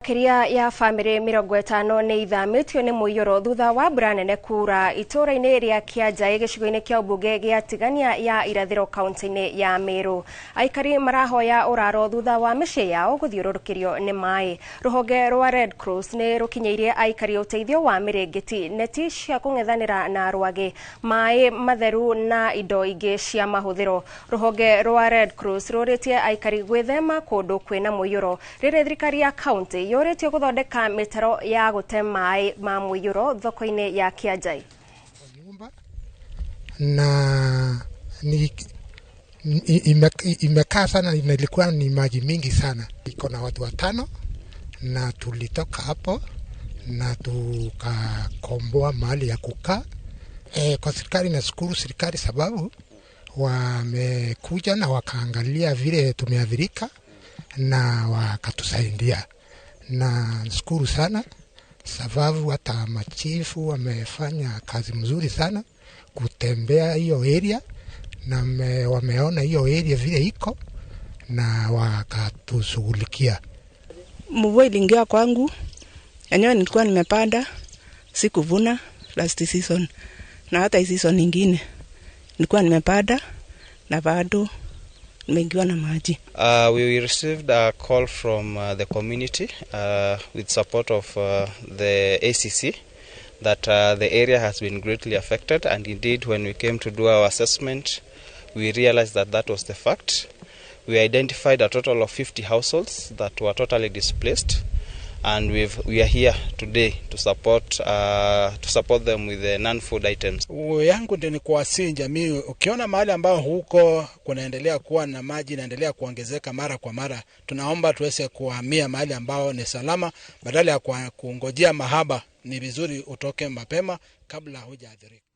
Makĩria ya bamĩrĩ 50 nĩ ithamĩtio nĩ mũiyũro thutha wa mbura nene kura itũũra-inĩ rĩa Kĩanjaĩ gĩcigo-inĩ kĩa ũmbunge gĩa Tigania ya Irathĩro kaunti-inĩ ya Meru. Aikari marahoya ũraro thutha wa mĩciĩ yao gũthiũrũrũkĩrio nĩ maĩ. Rũhonge rwa Red Cross nĩ rũkinyĩirie aikari ũteithio wa mĩrĩngĩti, neti cia kũng'ethanĩra na rwagĩ, maĩ matheru na indo ingĩ cia mahũthĩro. Rũhonge rwa Red Cross rũrĩtie aikari gwĩthema kũndũ kwĩna mũiyũro. Rĩrĩ thirikari ya kaunti yũrĩtio gũthondeka mĩtaro ya gũte maĩ ma mũiyũro thoko-inĩ ya Kĩanjai. Nyumba na ni imekaa sana na ilikuwa ni maji mingi sana. Iko na watu watano na tulitoka hapo na tukakomboa mahali ya kukaa. Kwa serikali nashukuru serikali sababu wamekuja na wakaangalia vile tumeathirika na wakatusaidia. Na shukuru sana sababu hata machifu wamefanya kazi mzuri sana kutembea hiyo area na wameona hiyo area vile iko na wakatushughulikia. Mvua iliingia kwangu, enyewe nilikuwa nimepanda, sikuvuna last season, na hata hii season nyingine nilikuwa nimepanda na bado nimeingiwa na maji. We received a call from the community with support of the ACC that the area has been greatly affected, and indeed when we came to do our assessment we realized that that was the fact. We identified a total of 50 households that were totally displaced, and we are here today to support them with the non-food items. Yangu ndio ni kuwasihi jamii, ukiona mahali ambao huko kunaendelea kuwa na maji inaendelea kuongezeka mara kwa mara, tunaomba tuweze kuhamia mahali ambao ni salama, badala ya kungojea mahaba. Ni vizuri utoke mapema kabla hujaathirika.